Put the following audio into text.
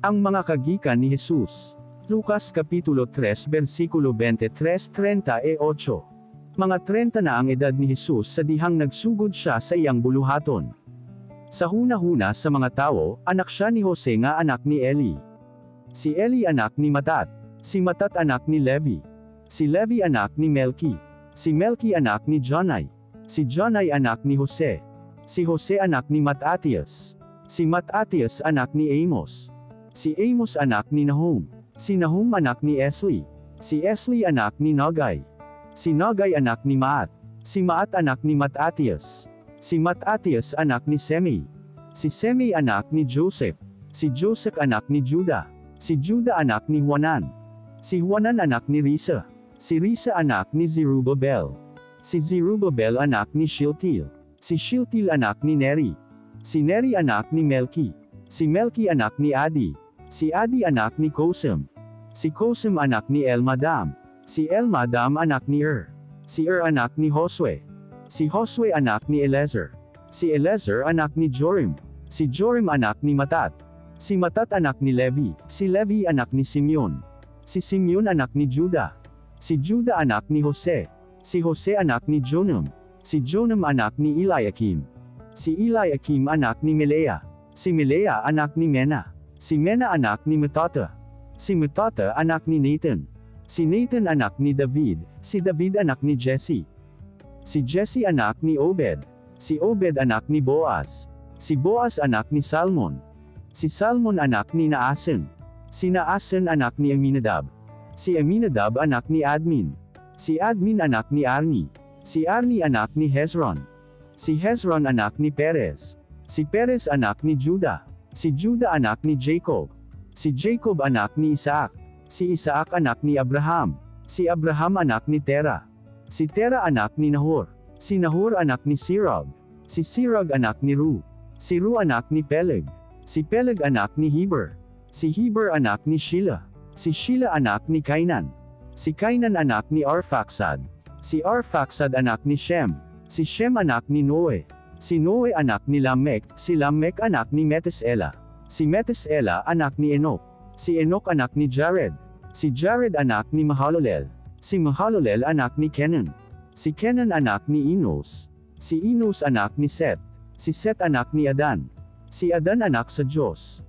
Ang mga kagikan ni Jesus. Lucas Kapitulo 3 versikulo 23-38. Mga 30 na ang edad ni Jesus sa dihang nagsugod siya sa iyang buluhaton. Sa huna-huna sa mga tao, anak siya ni Jose nga anak ni Eli. Si Eli anak ni Matat. Si Matat anak ni Levi. Si Levi anak ni Melki. Si Melki anak ni Janai. Si Janai anak ni Jose. Si Jose anak ni Matatias. Si Matatias anak ni Amos. Si Amos anak ni Nahum. Si Nahum anak ni Esli. Si Esli anak ni Nagay. Si Nagay anak ni Maat. Si Maat anak ni Matatias. Si Matatias anak ni Semei. Si Semei anak ni Joseph. Si Joseph anak ni Judah. Si Judah anak ni Juanan. Si Juanan anak ni Risa. Si Risa anak ni Zerubbabel. Si Zerubbabel anak ni Shealtiel. Si Shealtiel anak ni Neri. Si Neri anak ni Melki. Si Melki anak ni Adi. Si Adi anak ni Kosem. Si Kosem anak ni Elmadam. Si Elmadam anak ni Er. Si Er anak ni Josue. Si Josue anak ni Elezer. Si Elezer anak ni Jorim. Si Jorim anak ni Matat. Si Matat anak ni Levi. Si Levi anak ni Simeon. Si Simeon anak ni Judah. Si Judah anak ni Jose. Si Jose anak ni Jonam. Si Jonam anak ni Eliakim. Si Eliakim anak ni Melea. Si Melea anak ni Mena. Si Mena anak ni Matata. Si Matata anak ni Nathan. Si Nathan anak ni David, si David anak ni Jesse. Si Jesse anak ni Obed. Si Obed anak ni Boaz. Si Boaz anak ni Salmon. Si Salmon anak ni Naason. Si Naason anak ni Aminadab. Si Aminadab anak ni Admin. Si Admin anak ni Arni. Si Arni anak ni Hezron. Si Hezron anak ni Perez. Si Perez anak ni Judah. Si Judah anak ni Jacob. Si Jacob anak ni Isaac. Si Isaac anak ni Abraham. Si Abraham anak ni Terah. Si Terah anak ni Nahor. Si Nahor anak ni Serug. Si Serug anak ni Reu. Si Reu anak ni Peleg. Si Peleg anak ni Heber. Si Heber anak ni Shelah. Si Shelah anak ni Cainan. Si Cainan anak ni Arphaxad. Si Arphaxad anak ni Shem. Si Shem anak ni Noe. Si Noe anak ni Lamech, si Lamech anak ni Metusela. Si Metusela anak ni Enoch. Si Enoch anak ni Jared. Si Jared anak ni Mahalalel. Si Mahalalel anak ni Kenan. Si Kenan anak ni Enos. Si Enos anak ni Set. Si Set anak ni Adan. Si Adan anak sa Diyos.